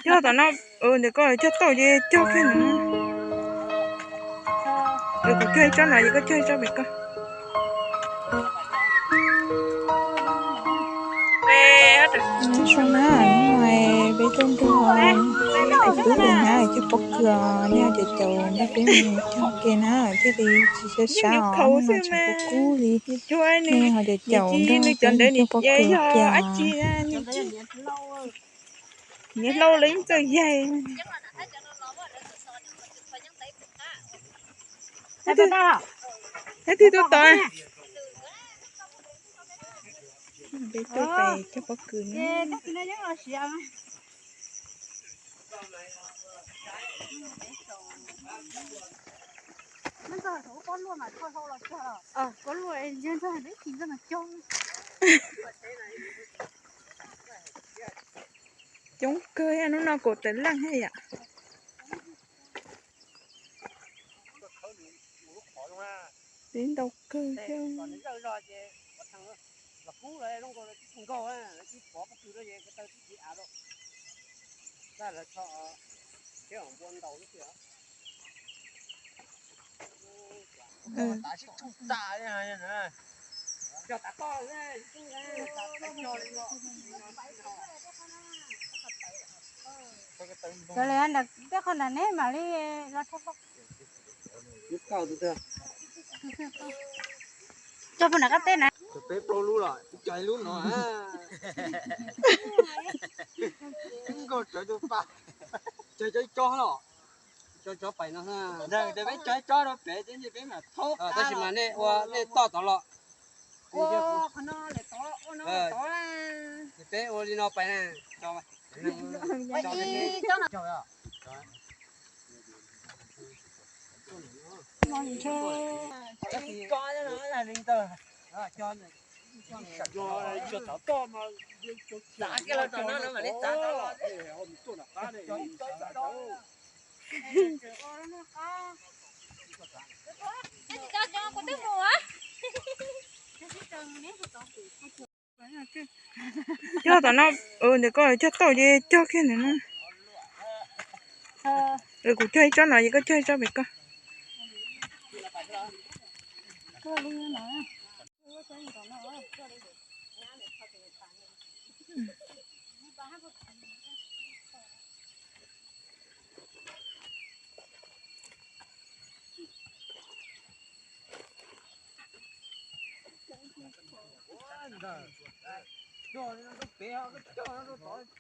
Cog tom no, ntawm koj cog tau ces cog kiag ntawm no. Kuv cog ib tsob no ces koj cog ib tsob pem koj. Zoo na, hnub no peb tuaj nrog tus tub ntawd na cog pob kws, nej ho caum caum nrog peb mus cog ke na, thiaj li tsis sab sab os, hnub no tshav kub kub li. Nej ho caum caum nrog peb mus cog pob kws ua cas. Nws hlau lawv yeej txawj yaig. Leej twg tuaj tod? Peb tuaj pem cog pob kws na. Coob kawg, hnub no kaum tawm leej thiab yom. Peb ntau kawg thiab. Cov lawv nram tej qhov nram neb mam li los. Cog puag nram qab teb na. Peb plaub lub los cog ib lub no. Nkauj tsawv tus pas, cog cov ib tsob los, cov cov pais no. Peb cog ib tsob rau pem, peb mam thauj. Tab sis mas nej ua nej toj tod los. Peb ua li no pais na. Cog tom no, ntawm koj cog tau ces cog kiag ntawm no. Kuv cog ib tsob no ces koj cog ib tsob pem koj.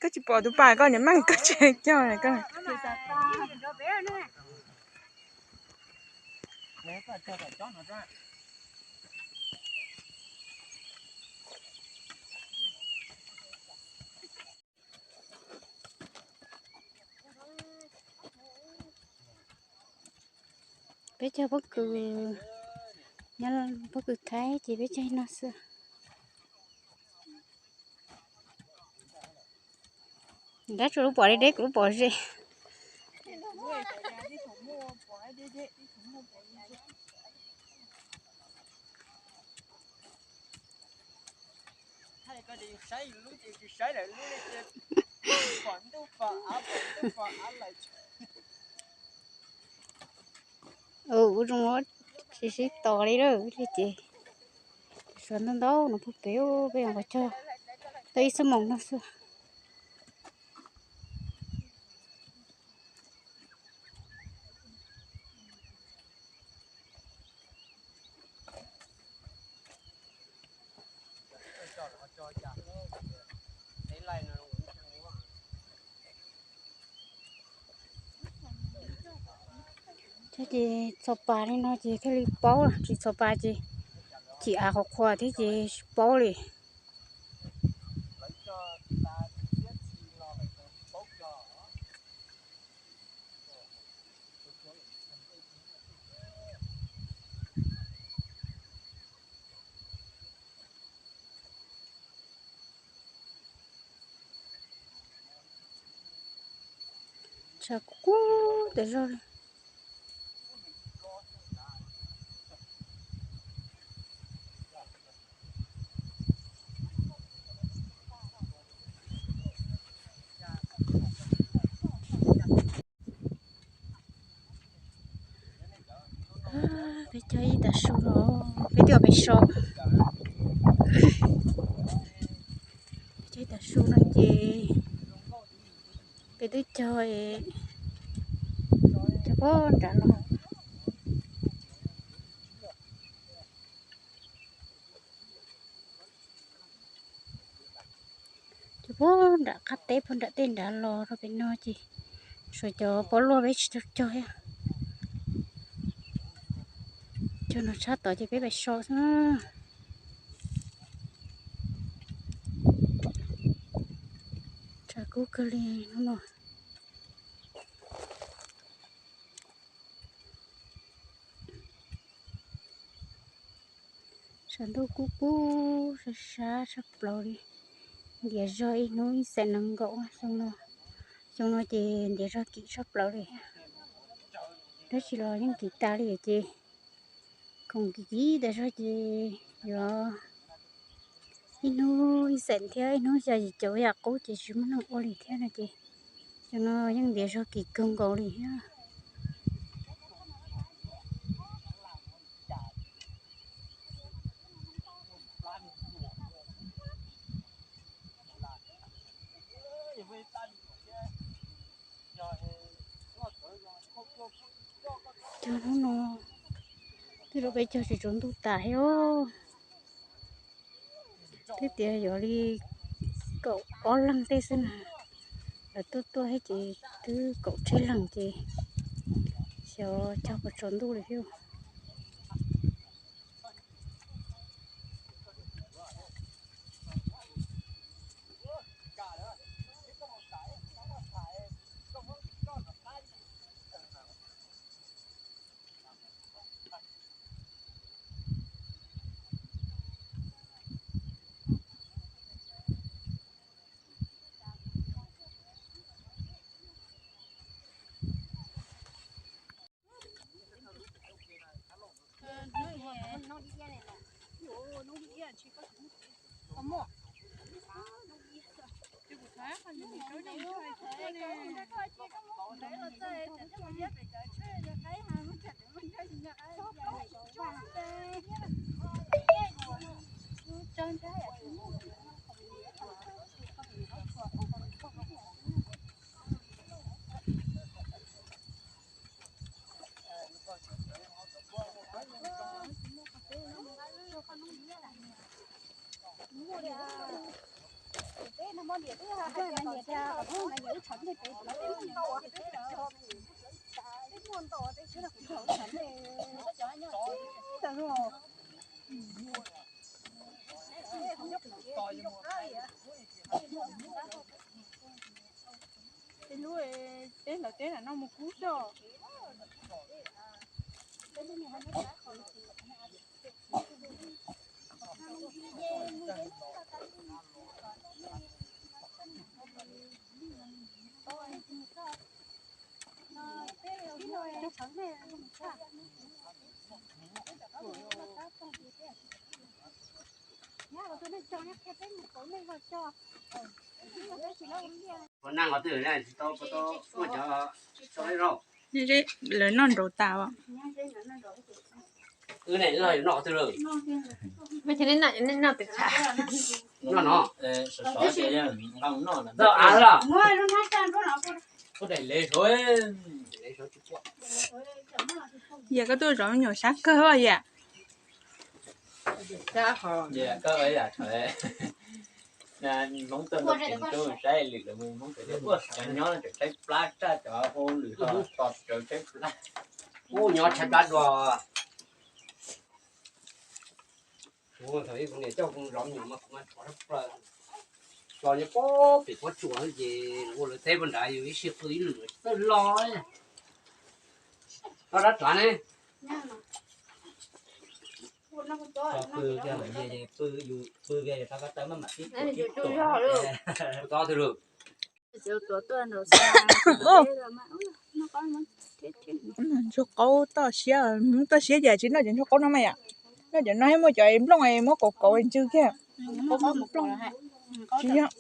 Koj tsis pom tus pas koj niam meej koj tsis cog koj. Peb cog pob kws, nyob pob kws Thaib ces peb cog no xwb. Dab tsuas lub pom deb deb, kuv lub pom ze. Ua zoo tsis sib tos li lawm ces, suav ntau ntau no puag pem, peb yuav cog tau ib xuab moos no xwb. Ces txhos pas li no ces thiaj li paub, tsis txhos pas ces cim av qhuav qhuav thiab ces tsis paub li. Tshav kub kub tas zog li. Cog ib tag su no, peb twb pem so. Cog ib tag su no ces peb twb cog, cog puag nram los. Cog puag nram qab teb puag nram tej nrad los rau pem no ces suav cov pob luaj peb tsis tau cog thiab. Cog no tshab tod ces peb pem so xwb na. Tshav kub kawg li hnub no. Sab ntuj kub kub sab sab tshaj plaws li. Ntiav zog ib hnub ib xeem nees nkaum xyoo no. Xyoo no ces ntiav zog kim tshaj plaws li. Dab tsi los yeej kim tas li ces khoom kim kim tas zog ces yuav ib hnub ib xeem thiab ib hnub xya yim caum yam qub ces tsis muaj neeg ua li thiab no ces xyoo no yeej ntiav zog kim kawg nkaus li thiab. Cog hnub no twb rau peb cog tsis tsaus ntuj tas thiab. Twb tias yuav li kaum ob leeg tej xwb na, lawv tuaj tuaj thiab ces twb kaum tsib leeg ces xyov cog puas tsaus ntuj li thiab. Tej lub, tej lawv teb lam noj mus kub xwb. Ua neej qhov twg ne tsis tau, tau muaj cov tau ib zaug. Lawv noj nraum tas os. Wb ne, noj qhov twg lawm? Noj, noj, noj no. Noj av los. Yam koj tuaj zov me nyuam sab kawg os yam. Hmoob tuaj nrog Keeb Roob saib lwm lawv, Hmoob cov nyob tseem tshaib plab, tsaj cov ua lwm ho tos tsawv tshaib plab. Ub, nyob tshaib plab dua. Kuv thaum ub kuv niam coj kuv zov me nyuam mas kuv mas rov rab plaws, tso nyob pob pem pob tsuas ces ua lawv teb pob nrad yus ib sij qw ib lwm tsis txawj los. Koj rab tlav ne? Pw kiag, pw kiag rau koj taw maj mam tib tuam tib tuam. Txhob twg lawm. Ntsuag qaub toj siab, Hmoob toj siab ces tsis noj cov ntsuag qaub no mas yom. Noj cov no thiab muaj cov nplooj muab kauv kauv ntsw kiag. Tsis yog,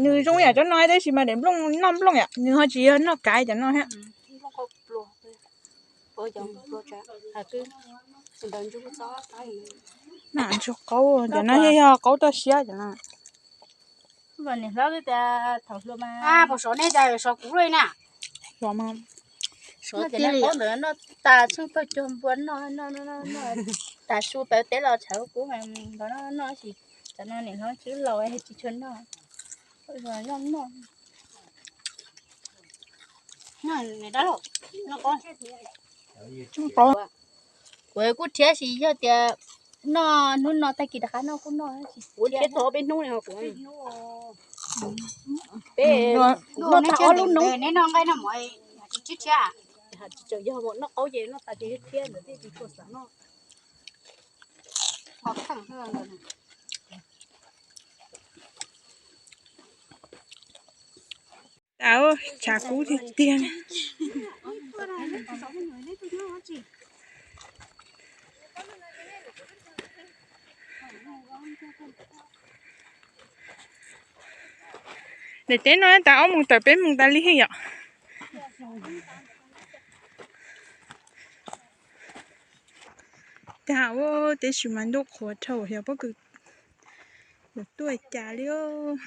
nws zoo yam cov no tab sis mas daim nplooj noj nplooj yom, nws ho tsis yog noj kav cov no thiab. Ntsuag qaub, cov no yog qaub toj siab cov no. Pom sov nej tias sov kuv li na. Sov tias qaub ntawd noj tas tsheej pawg cuag npua noj, tas su pawg teb los tshawv kuv nrog noj, noj sis cov no niam hlob tswb laus tsis tshua noj. Noj, noj qaub. Kuv kuj rhiab sis yog tias noj hnub no tag kis rov qab noj kuj noj. Kuv rhiab tau ob peb hnub li kuv. Peb noj tag ob lub noob. Neb noj nqaij noj mov tsis rhiab? Tsis tseem yog noj qaub ces noj tas ces rhiab ntawd thiaj tsis tshua xav noj. Tas, tshav kub tiag tiag. Daim teb no tas ob moos tawm peb moos tas li yom. Tas ua teb sis mas ntuj qhuav dhau, yog pob kws yuav tuaj cas li os.